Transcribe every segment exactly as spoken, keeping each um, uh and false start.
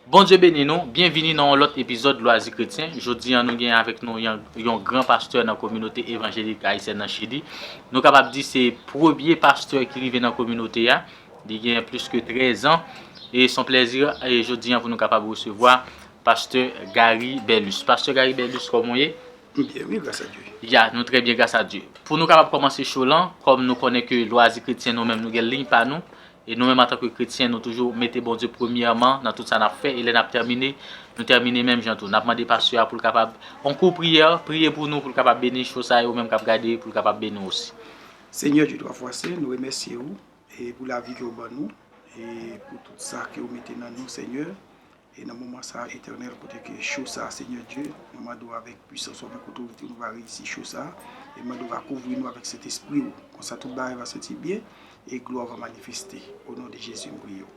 Bondye beni nou, byenvini nan yon lòt epizòd Lwazi Kretyen. Jodi a, nou gen avèk nou yon, yon gran pastè nan kominote evanjelik ayisyèn nan Chili. Nou kapab di se premye pastè ki rive nan kominote a. Li gen plis ke trèz an. E se yon plèzi, e jodi a, pou nou kapab resevwa pastè Gary Bellus. Pastè Gary Bellus, kòman w ye? M byen, wi, gras a Dye. Ya, nou trè byen, gras a Dye. Pou nou kapab kòmanse show lan, kòm nou konnen ke Lwazi Kretyen, nou menm, nou gen liy pa nou. E nou menm, antanke kretyen, nou toujou mete Bondye premyèman nan tout sa n ap fè. E lè n ap tèmine, nou tèmine menm jan tou. N ap mande pastè a pou l kapab, yon kou priyè, priye pou nou, pou l kapab beni show sa yo, menm k ap gade, pou l kapab beni w osi. Senyè Dye twa fwa sen, nou remèsye w e pou lavi ke w ban nou, e pou tout sa ke w mete nan nou, Senyè. E nan moman sa a, Etènèl, kote ke show sa a, Senyè Dye, nou mande w avèk pwisans ou, avèk otorite w, nou va reyisi show sa a. E mande w va kouvri nou avèk Sentespri w. Konsa tout bagay va soti byen e glwa w va manifeste. O non de Jezi, m priye w.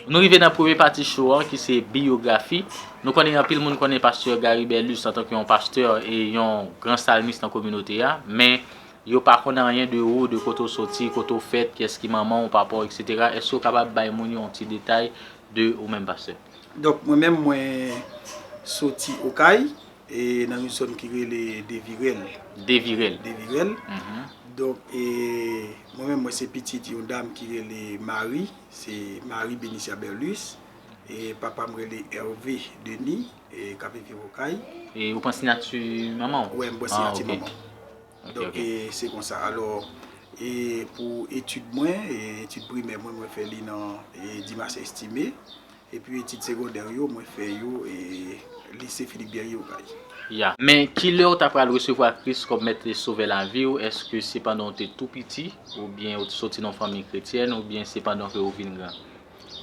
Nou rive nan premye pati show an, ki se biyografi. Nou konnen anpil moun konnen pastè Gary Bellus antanke yon pastè e yon gran salmis nan kominote a, men yo pa konn anyen de ou, de kote w soti, kote w fèt, kiyès ki manman w, papa w, etsetera. Èske w kapab bay moun yo yon ti detay de ou menm, pastè? Donk, mwen menm, mwen soti Okay, e nan yon zòn ki rele Devirèl. Devirèl. Devirèl. Mhm. Donk, e mwen menm, mwen se pitit yon dam ki rele Marie, se Marie Benicia Berlus. E papa m rele Hervé Denis, e k ap viv Okay. E ou pran siyati manman w? Wè, m pran siyati manman m. Ok, donk, ok. E se konsa. Alò, e pou etid mwen, e etid primè mwen, mwen fè li nan, e, Dimas Estimé. Epi etid segondè yo, mwen fè yo, e, lise Philippe Guerrier Okay. Ya. Men, kilè w ta pral resevwa Kris kòm Mèt e Sovè lavi w? Èske se pandan w te tou piti, oubyen w te soti nan yon fanmi kretyèn, oubyen se pandan ke w vin gran?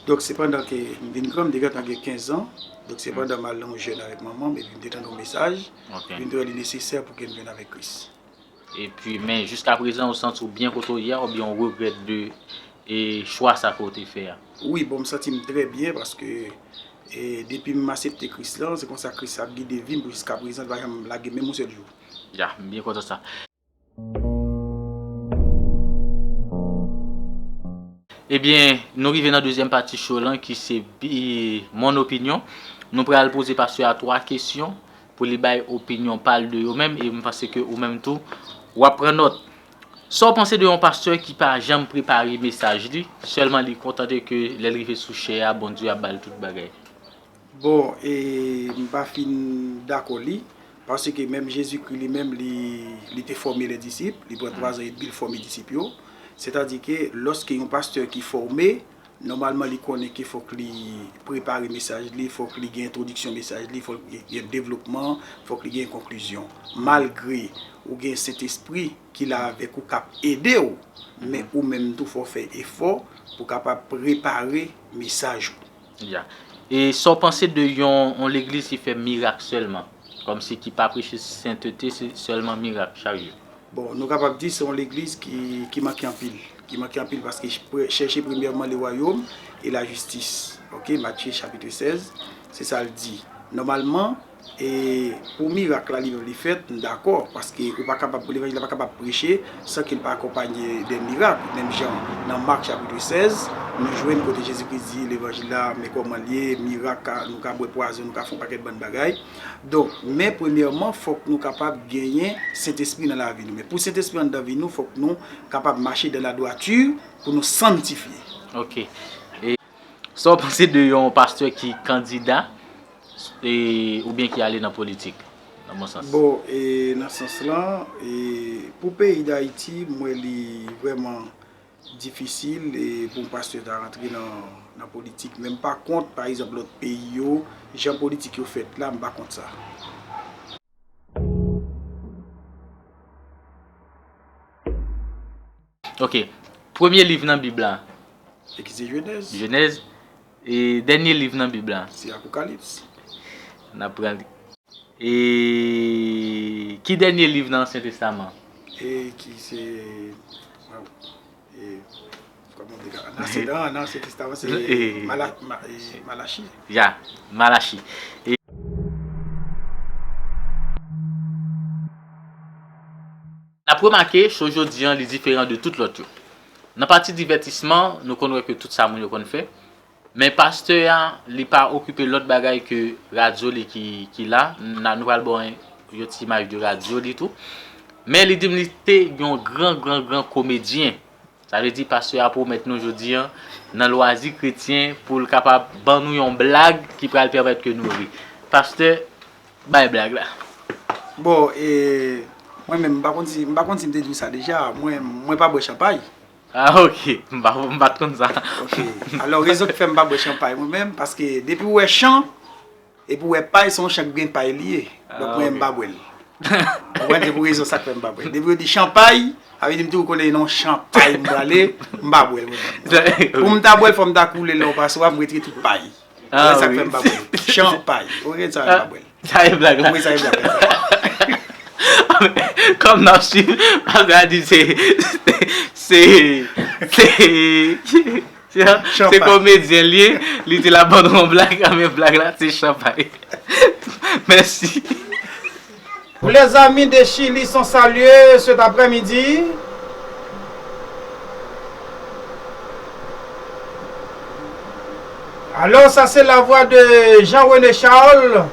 Donk, se pandan ke m vin gran, m te gentan gen kenz an. Donk, se pandan m al nan yon jèn avèk manman m, epi m te tande yon mesaj, epi m te wè li nesesè pou ke m jwenn avèk Kris. Epi, men jiskaprezan, ou santi w byen kote w ye a, oubyen w regrèt de, e, chwa sa ke w te fè a? Wi, bon, m santi m trè byen paske, e, depi m aksepte Kris lan, se konsa Kris ap gide vi m pou jiskaprezan, li pa janm lage menm yon sèl jou. Ya, m byen kontan sa. Ebyen, nou rive nan dezyèm pati show lan ki se bi-, mon opinion. Nou pral poze pastè a twa kesyon pou li bay opinyon pa l de yo menm, e m panse ke ou menm tou, w ap pran nòt. Sa w panse de yon pastè ki pa janm prepare mesaj li, sèlman li kontante ke lè l rive sou chè a, Bondye ap ba l tout bagay? Bon, e m pa fin dakò li, paske menm Jezikri li menm, li, li te fòme lè disip, li pran twa zan edmi l fòme disip yo. Sètadi ke lòske yon pastè ki fòme, nòmalman, li konnen ke fòk li prepare mesaj li, fòk li gen entwodiksyon mesaj li, fòk li gen devlopman, fòk li gen konklizyon. Malgre ou gen Sentespri ki la avèk ou, k ap ede w, men ou menm tou, fò w fè efò pou w kapab prepare mesaj ou. Ya. E sa w panse de yon, yon legliz ki fè mirak sèlman? Kòmsi ki pa preche sentete, se sèlman mirak chak jou. Bon, nou kapab di se yon legliz ki, ki manke anpil. Ki manke anpil paske ch-, pre-, chèche premyèman le royaume et la justice. Ok, Matye chapit sèz, se sa l di. Nòmalman, e pou mirak la li menm li fèt, m dakò, paske ou pa kapab, levanjil la pa kapab preche san ke l pa akonpanye de mirak. Menm jan nan Mak chapit sèz, nou jwenn kote Jezikri di levanjil la, men kòman l ye, mirak, ka, nou ka bwè pwazon, nou ka fè yon pakèt bann bagay. Donk, men premyèman, fòk nou kapab genyen Sentespri nan lavi nou. Men pou Sentespri anndan vi nou, fòk nou kapab mache dans la droiture pou nou sanntifye. Ok. E sa w panse de yon pastè ki kandida, e, oubyen ki ale nan politik, nan bon sans? Bon, e nan sans lan, e pou peyi Dayiti, m wè li vrèman difisil, e pou yon pastè ta rantre nan, nan politik. Men m pa kont, pa egzanp, lòt peyi yo, jan politik yo fèt la, m pa kont sa. Ok. Premye liv nan Bib la? E ki se Jenèz. Jenèz. E dènye liv nan Bib la? Se Apokalips. N ap pran li. E ki dènye liv nan Ansyen Testaman? E ki se, e, kòman w te ka, nan Ansyen, nan, nan Ansyen Testaman, se e, Mala-, Ma-, e, Malachi. Ya, Malachi. E n ap remake, show jodi an, li diferan de tout lòt yo. Nan pati divètisman, nou konn wè ke tout sa moun yo konn fè. Men pastè a, li pa okipe lòt bagay ke radyo li ki, ki la. N a, nou pral ba w yon ti imaj de radyo li tou. Men li di m li te yon gran, gran, gran komedyen. Sa vle di pastè a pwomèt nou jodi a, nan Lwazi Kretyen, pou l kapab ban nou yon blag ki pral pèmèt ke nou ri. Pastè, bay blag la. Bon, e, mwen menm, m pa konn si, m pa konn si m te di w sa deja, mwen, mwen pa bwè chanpay. Ah, ok. M pa, m pa t konn sa. Ok. Alò, rezon ki fè m pa bwè chanpay, mwen menm, paske depi w wè chan, epi w wè pay, se yon chan ki gen pay li ye. Donk, mwen, m pa bwè l. Ou konprann, se pou rezon sa k fè m pa bwè l. Depi yo di chanpay, sa vle di m tou konnen non chanpay m prale, m pa bwè l, mwen menm. Pou m ta bwè l, fò m ta koule l nan yon paswa, m retire tout pay. Mwen sa k fè m pa bwè l. Chanpay. Ou konprann sa m pa bwè l. Sa e blag la. Wi, sa e blag la. Kòm n ap swiv, pastè a di se, se, se, se, se komedyen li ye, li di l ap ban nou yon blag, men blag la se chanpay. Mèsi. Pour les amis de Chili sont salués cet après-midi. Alors, ça c'est la voix de Jean-René Charles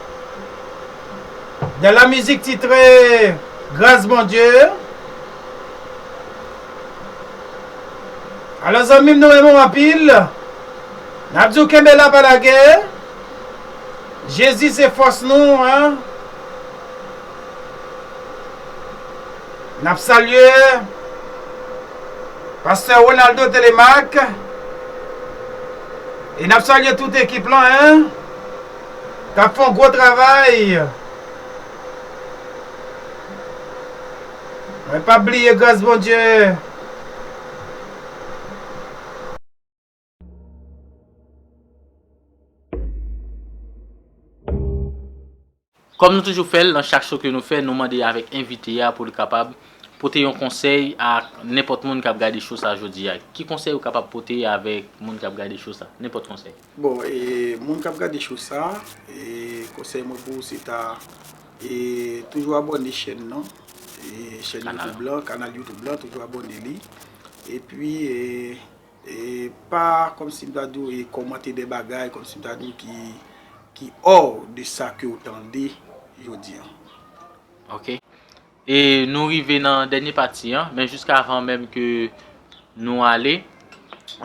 dans la musique titrée Grâce Bondye. Alò zanmi m, nou renmen w anpil. N ap di w kenbe la, pa lage. Jezi se fòs nou, en. N ap salye pastè Ronaldo Telemaque. E n ap salye tout ekip lan, en, k ap fè yon gwo travay. Mwen p ap bliye gras Bondye. Kòm nou toujou fè l nan chak show ke nou fè, nou mande avèk envite a pou l kapab pote yon konsèy a nenpòt moun k ap gade show sa jodi a. Ki konsèy ou kapab pote avèk moun k ap gade show sa? Nenpòt konsèy. Bon, e, moun k ap gade show sa, e, konsèy mwen pou ou se ta, e, toujou abòne chèn nan, e, chèn YouTube lan, kanal YouTube lan, toujou abòne li. Epi, e, e, pa kòmsi m ta di w, e, kòmante de bagay, kòmsi m ta di w ki, ki hors de sa ke w tande jodi a. Ok. E nou rive nan dènye pati an, men jiska avan menm ke nou ale,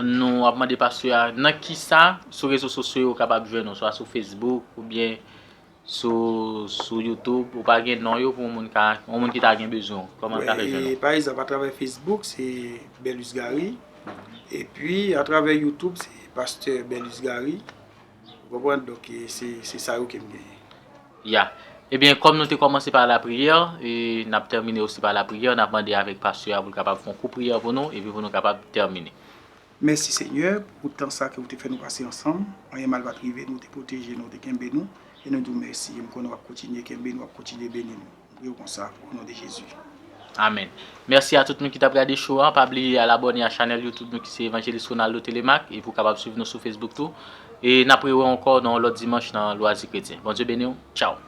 nou ap mande pastè a nan kisa sou rezo sosyo yo kapab jwenn ou, swa sou Facebook oubyen sou, sou YouTube, ou pa gen non yo pou yon moun ka, yon moun ki ta gen bezwen w, kòman l ka fè jwenn ou? Wi, pa egzanp, atravè Facebook, se Belus Gary. Epi, atravè YouTube, se Pastè Belus Gary. Ou konprann? Donk, e, se, se sa yo ke m genyen. Ya. Ebyen, kòm nou te kòmanse pa lapriyè, e n ap tèmine osi pa lapriyè, n ap mande avèk pastè a pou l kapab fè yon kout priyè pou nou, epi pou nou kapab tèmine. Mèsi Senyè pou tan sa ke ou te fè nou pase ansanm. Anyen mal pa t rive nou, ou te pwoteje nou, ou te kenbe nou. E nou di w mèsi. E m konnen w ap kontinye kenbe nou, w ap kontinye beni nou. M priye w konsa, o non de Jezi. Amèn. Mèsi a tout moun ki t ap gade show an. Pa bliye al abòne a chanèl YouTube nou ki se Evangelist Ronaldo Telemaque. Epi w kapab swiv nou sou Facebook tou. E n ap rewè ankò nan yon lòt dimanch nan Lwazi Kretyen. Bondye beni w. Tchaw.